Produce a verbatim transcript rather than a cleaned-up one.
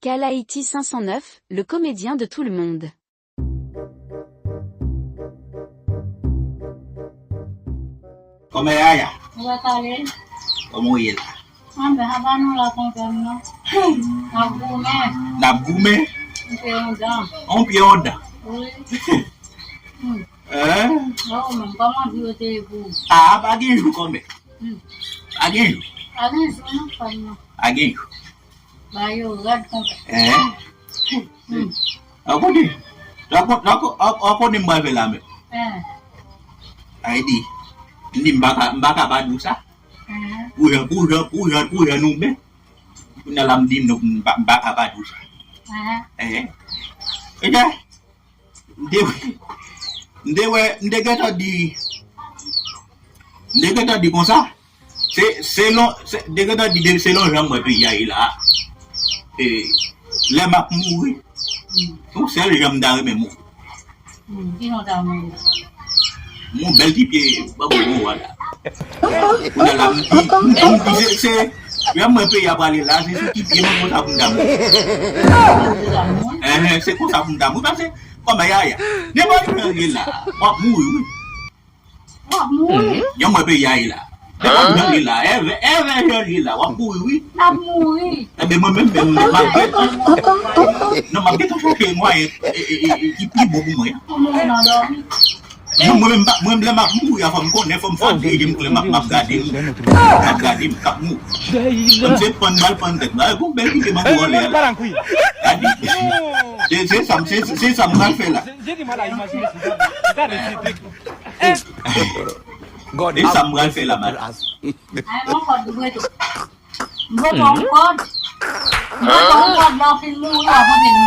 Kalaiti cinq cent neuf, le comédien de tout le monde. Kòman Yaya? Mwen kale. Kòman w ye la? Anben, apa nou la kontan non. N ap goumen. N ap goumen? Yon pye yon dan. Yon pye yon dan. Wi. Hmm. Hein? Mwen menm, kòman vi yo te ye pou ou? Ah, pa gen jou kòmè. Hmm. Pa gen jou. Pa gen jou non, frè m nan. Pa gen jou. Ba yo rèd konsa. Hein? Hmm. An konnen. An kon-, an kon-, an, an konnen m pral fè la menm. Hein. Ay di. M di m pa ka, m pa ka pa di w sa. Hein. Pou jan, pou jan, pou jan, pou jan nou ben. Kounye a la m di m non, m pa, m pa ka pa di w sa. Hein. Hein. Ebyen, m te, m te wè, m te gentan di, m te gentan di konsa. Se, selon, se, m te gentan di, de, selon jan m wè peyi a ye la. E, lè m ap mouri, se yon sèl jan m ta renmen mouri. Hmm, ki jan w ta mouri? Yon bèl ti pye bambou mwa la. Kounye a la, m di, m di, m di, se, se, jan m wè peyi a prale la, se sou ti pye mango sa pou m ta mouri. Enhen, se konsa pou m ta mouri. Paske, kòman Yaya? Nenpòt jan l ye la, w ap mouri, wi. W ap mouri. Jan m wè peyi a ye la. Nenpòt jan l ye la, èvè, èvè jan l ye la, w ap mouri, wi. N ap mouri. Enben, mwen menm, menm, m ap gentan, non, m ap gentan chache mwayen, e, e, e, e, ki pi bon pou mwen an. Pou mouri nan dòmi. Non, mwen menm, pa- mwen menm, lè m ap mouri a, fò m konnen, fò m fò m dirije m klè, m ap, m ap gade, m ap gade, m k ap mouri. Fò m se pann bal, pann tèt. Ba, gon bèl pike mango anlè a la. Gade. Se, se sa, m- se, se sa m pral fè la. E sa m pral fè la, madan. Ay, yon kòd, ou prete. M pote yon kòd. M pote yon kòd, lè w fin mouri, w a pote l.